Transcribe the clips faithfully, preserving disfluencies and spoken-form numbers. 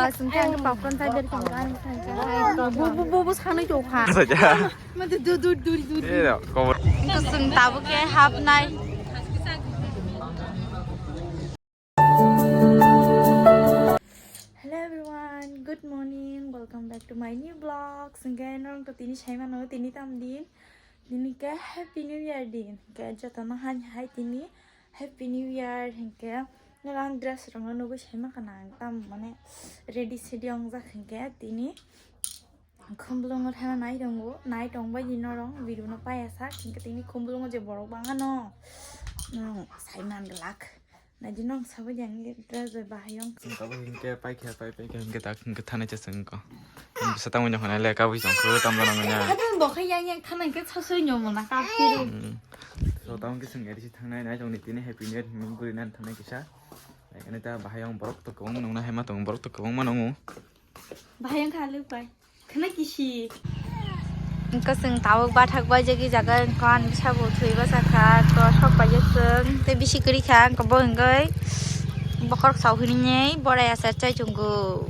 Aswng khe ang khe popcorn thai dari khe ang khe. Bu, bu, bu, bu sanai tong kha. Saja. Mate du, du, du, du, du. Eh, da, kobor. Aswng tabuk khe hapnai. Hello everyone, good morning, welcome back to my new vlog. Hwnkhe norok to tini saimano tini tam din, tini khe Happy New Year din. Hwnkhe jotono hani hai tini Happy New Year hinkhe norok ang dress rokno nugwi saima khana ang tam mane ready sedi wngjak hinkhe tini. Khumlungo thana nai tongo, nai tong bai di norok video no paya sak, hinkhe tini khumlungo je borok bangano, hmm, saiman glak. Nai di nong sabai di ang dress bai bahai ong. Tabuk hinkhe paikha, pai, paikha hinkhe tak hinkhe thanai chasing ko. Bisa tamo nyokha nai le kabui song ko tam jana manya. Hapung bo khai yang yang thanai khe sasoi nyomo na kaphiru. Hmm. So tamo khe sing eri si thangnai nai tong ni tini Happy New Year hinwi guri nan thanai kisa. Nai khe ta bahai ong borok to kwbang nung na hai ma tong borok to kwbang ma nungo. Bahai ang kha lwk bai. Khna kisi. Wngkha chwng tabuk bathak bai jagwi jaga wngkha, ani bwsa bo thwi bwsa kha, to sok paijak chwng, tei bisi kwrwi kha, wngkha bo hwnkhe bokhorok sao hinwi borai achar chai tongo.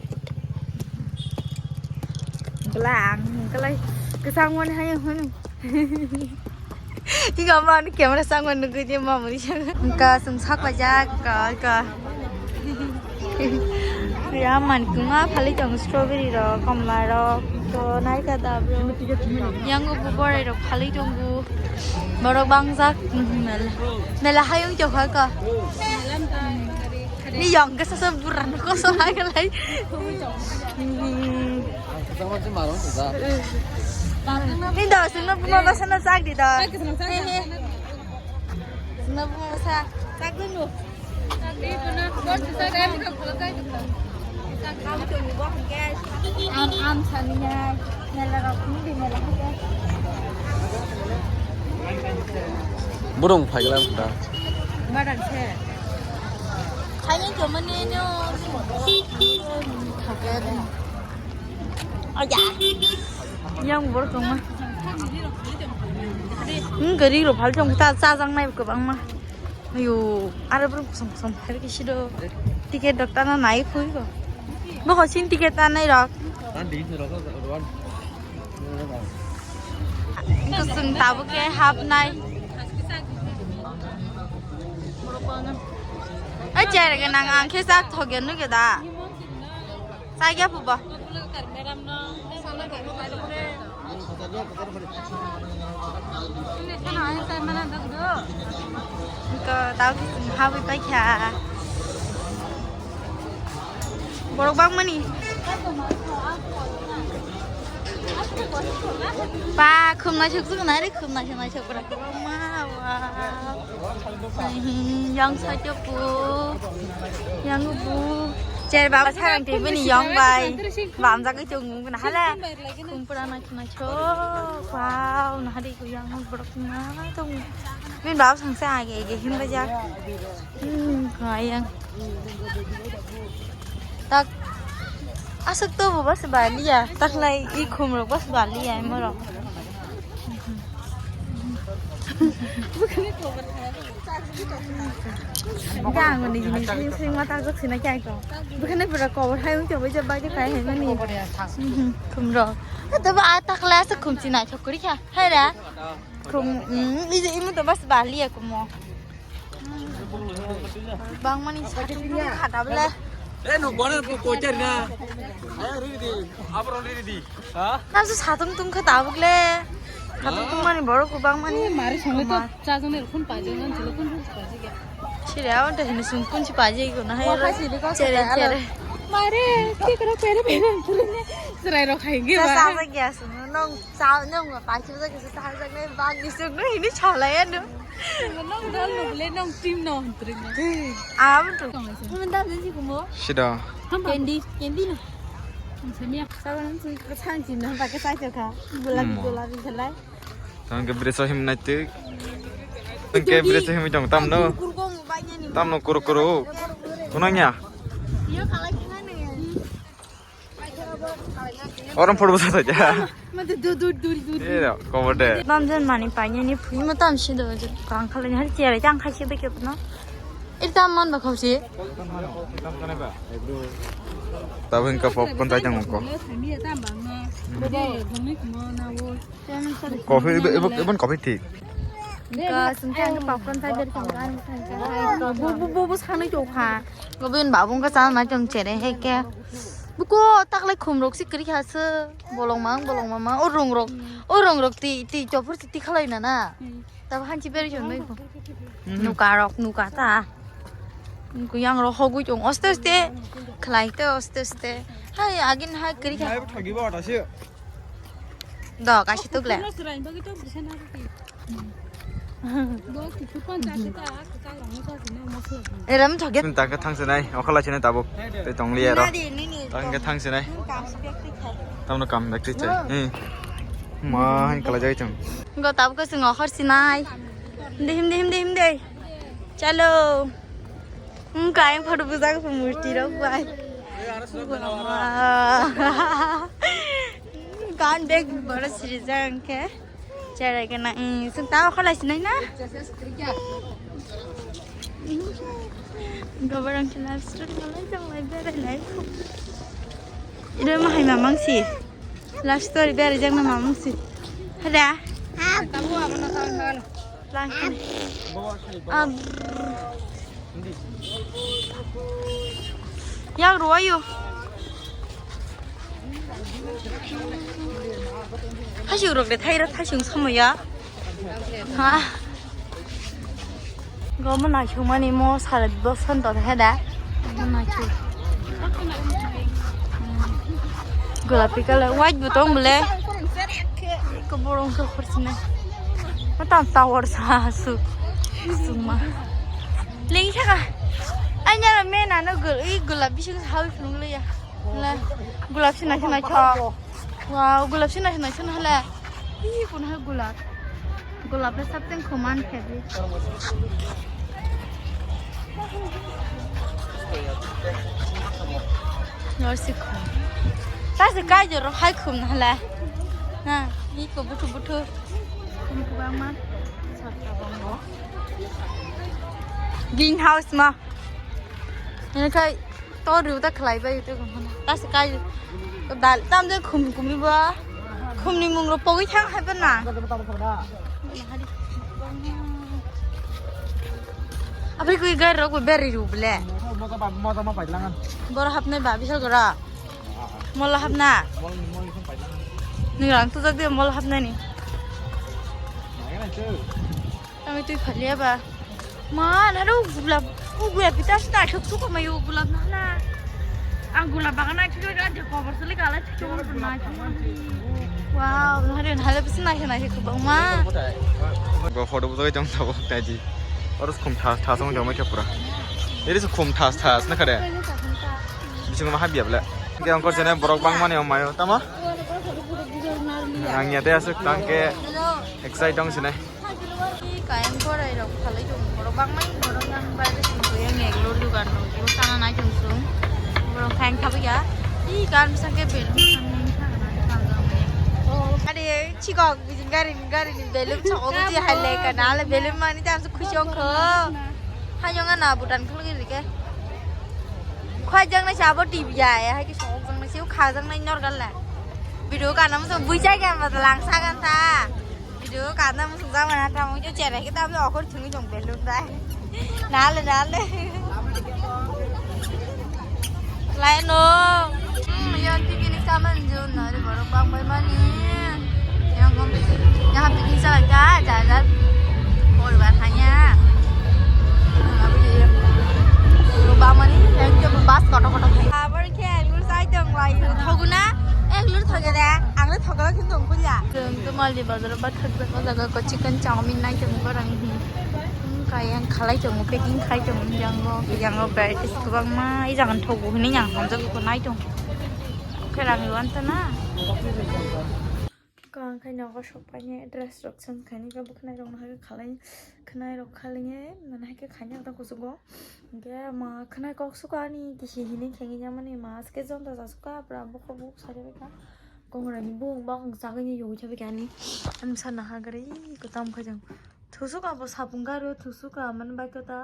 Bwla ang hwnkhe lai kwchang mani hai hwnwi. Ika ma ni camera sang ma nugui je ma muri sang. Ka sung sak pa ja ka ka. Ya man kuma phali tong strawberry ro, komla ro, to nai ka da bro. Yang bu borai ro phali tong bu. Borok bang jak mela. Mela hayung jo ha ka. Ni yang ke sasa buran ko so ha ka lai. Ni do sino bumo ba sana sak di do. He he. Sino bumo sa sak dulu. Am am sani ya. Mela rok ni di mela. Burung phai gala da. Madang se. Khaini jomani no. Oya. Yang bor tongma. Hmm, gari ro phal jong ta cha jang nai kwbang ma. Ayo, ara bro kosong kosong phal kisi do. Ticket dok ta na nai khui ko. Bo ko sin ticket ta nai rok. Kosong tabuk ke hap nai. Ai chere ke nang ang khe sa thok ya nu ke da. Sa ya phu ba. Ko tau ki habwi paikha. Borok bangmani. Ba khumna suk suk nai re khumna suk nai suk bra. Ma wa. Yang sajo pu. Yang bu. Cher baba sarang te bini yang bai. Bam jaga chung ngun hala. Kumpura na khna chok. Wow, na hari ku yang borok na tong. Min baba sang sa age age hin ba ja. Hmm, kayang. Tak asuk to bu bas baliya. Tak lai i khum rok bas baliya morok. Ang ni jini sing sing mata jok sina kya ko. Bukan ni pura kobor hai ung coba coba je kai hai mani. Khum rok. Tapi a tak lai asuk khum sina chokri kya. Hai ra. Khum, mm, ije imu to bas baliya kumo. Bang mani satung tung khata bele. Eh, no, bono ko kochar na. Ayo, riri di. Abro riri di. Ha? Nasu satung tung khata bele. Satung tung mani borok ko bang mani. Mari songwe to cha jone rukun pa jone, rukun rukun pa jone. Sire, awan ta hini sung kun si pa jone ko na hai. Chere, chere. Mare, ki karo pere pere. Serai rok hai ge ba. Sa sa ge asu no. Sa nung pa chu sa sa sa ne bag ni sung no ini chala ya no. Nong dal no le nong team no hantri no. Am tu. Mun dal ni kumo. Sida. Candy, candy no. Semia. Sa nang sung ka sang chin no ba ka sa cha ka. Gula gula bi khalai. Tang ke breso him na tu. Tang ke breso him jong tam no. Kurkong ba nya ni. Tam no kuru kuru. Kunang ya. Yo khalai kina ne. Orang photo bwsa thajak. Mate dur dur dur dur. Eh, kobor de. Bam jen mani paine ni phui mo tam si do je kang khala ni har chair jang khai si be ke no. Ir tam man ba khau si. Tabuk hwnkha popcorn chai tongo ko. Coffee, ibo, ibo, ibon coffee thik. Ka sungkha ang popcorn chai ber sungkha ang sungkha. Bu, bu, bu, bu sanai tongkha. Gobin babung ka chana nai tong chere hai ke. Buko taklai khum rok si kri kha se. Bolong mang, bolong mama. O rong rok, o rong rok ti, ti chopor ti, ti khalai na na. Tabuk hanchi beri chon bai ko. Mhm. Nuka rok, nuka ta. Nuka yang rok hogui chong. Oste oste. Khlai te oste oste. Hai agin hai kri kha. Nai thagi ba ta se. Do, kaisa tuk le. Eram thoge. Tang khe thang sinai, okhala sinai tabuk. Tei tong liya ro. Tang khe thang sinai. Tamno kam bag twi chai. Eh. Ma, hai kala jai chang. Go tabuk sing okhor sinai. Dihim, dihim, dihim de. Chalo. Hmm, kayang photo bujak murti rok bai. Gan bag boro sirijak hwnkhe. Cherai gana, hmm, sung ta okholai sinai na? Goborong khe love story malai tong lai berai lai. Ida mahai mamang si. Love story berai jak na mamang si. Hada. Lang khe. Ab. Yak ruwayo. Thasing rok de thaira thasing samoya. Ha. Gomo naisuk mani mo sara dos san to he da. Mo naisuk. Golapi colour, white bo tong bole. Ko borong ko khorchine. Mata tower sa su. Suma. Leng saka. Anya me nano gol, i golapi sing hal phung le ya. Le, gulab sinai sinai tho. Wow, gulab sinai sinai tho na le. Ih, kun hai gulab. Gulab le sabseng common favorite. Nor si khum. Ta se kai jor hai khum na le. Na, ih ko buthu buthu. Khum kubang ma. Green house ma. Ini kai. Tor riu ta khlai bai tu kono. Ta se kai dal tam je khum khum ni ba. Khum ni mung ro pogwi thang hai ba na. Abri kui gar ro ko beri ru ble. Moja ba, moja ma pai langan. Boro hapnai ba bisal gora. Mol hapna. Mol, mol ni pai langan. Ni rang tu jak de mol hapnai ni. Nai na chu. Tangwi twi phalia ba. Ma, naro gulab, o gulab pita sita thuk thuk ma yo gulab na na. Ang gulab bagan na thuk thuk de cover sele kala thuk thuk na. Wow, nare nale bisi na na thuk bang ma. Go photo bujai jong tabo taji. Oro khum thas thas ong jong ma khe pura. Eri se khum thas thas na khade. Bisingo ma habya bla. Ke angkor jene borok bang mani omayo tama. Ang ya te asuk tang ke excite ong sine. Kain korai rok phalai tong borok bangmai borok yang bai de sung yang egg roll dukan rok bo sana nai tong sung borok kain khabai ya i kan bisa ke bel. Are chikok bijing gari ni gari ni belum chokok ji hai le kana le belum mani tam su khusi ong kho. Hai jong na butan khulgi rike. Khoi jang na sabo T V ya ya hai ke chokok jang na siu kha jang na nor gal la. Video kana mo bui chai ke ma lang sa gan ta. Video kanda musuk jama na tamo jo chere kita amne okhor thungwi jong belun dai. Nale nale. Laino. Hmm, yang picnic saman jo na re borok bang bai mani. Yang gom. Yang picnic sa ka ja ja. Kol ba hanya. Bang mani yang jo bas koto koto hai. Abar ke lur sai jong lai. Thoguna. Ek lur thoge de. Ang le thogala kintu ongkul ya. Chwng Tumaldi bazar o bathajak o jaga ko chicken chowmin nai tongo borok ni. Kayang khalai tongo, packing khai tongo, yango, yango varieties kwbangma. I jaga ni thogo hinui yang hamjak ko nai tongo. Khe rang rwanta na. Ko ang khai nogo sok paine dress rok change khaini khe bwkhwnai rok no hai khe khalai, khwnai rok khalai mane hai khe khaina ta kuchugo. Hingke ma khwnai kok suka ani kisi hinui khengi ya mani ma aske jonta ja suka bra bokol bok sari bai kha. Kongra ni bung bak chagui ni yogwi thabi kani. Ani sana ha gari kutam kha jang. Thusuk abo sapung gari o thusuk a man bai kha ta.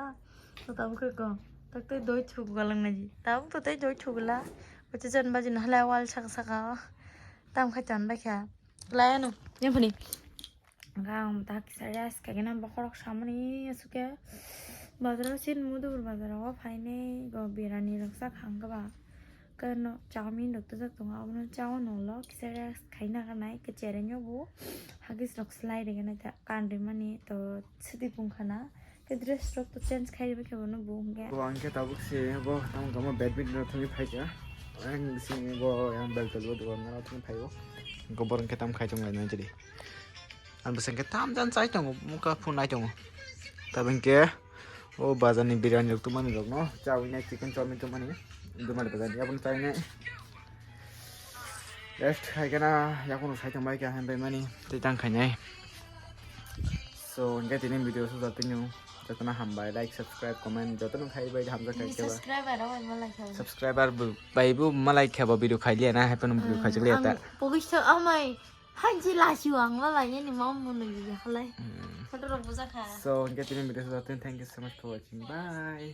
Tabuk khe ko. Tak tei doi thuk galang nai ji. Tabuk to tei doi thuk la. Bacha jon baji no halai wal saka saka o. Tam khai tan bai kha. Laya no. Yang phani. Gang ta kisa rest kagena bokhorok samani asuke. Bazar o sin mudur bazar o phainai go birani rok sak hangkha ba. Kano chowmin rok tujak tongo abono chao nolo kisa rest khaina kanai kechere nyo bo. Hagis rok slai rega nai ta kanri mani to sidi pung khana. Ke dress rok to change khai riba khe bono bo hwnkhe. Bo ang khe tabuk se bo tamo tamo badminton rok thangwi phaikha. Ang sini bo yang bel tolbo dugan na thangwi phaio. Go borong khe tam khai tong lai nai jodi. Ang bwsang khe tam jan chai tongo mukha phunai tongo. Tabuk khe o bazar ni birani rok tumani rok no chawi nai chicken chowmin tumani. Dumali bazar ni aboni chawi nai. Rest khai kana yakung sai tong bai kha hem bai mani tei tang khai nai. So, hingke tini video so jatino, jatona hambai, like, subscribe, comment, jatona khai bai hamjak khai keba. Subscriber rok bai malai kha. Subscriber bo, bai bo malai kha bo video khai liya na, happen video khai chakliya ta. Pogis to amai, hanji lasi wang malai ni mam munu ya halai. Hmm. Photo rok bujak kha. So, hingke tini video so jatino, thank you so much for watching. Bye.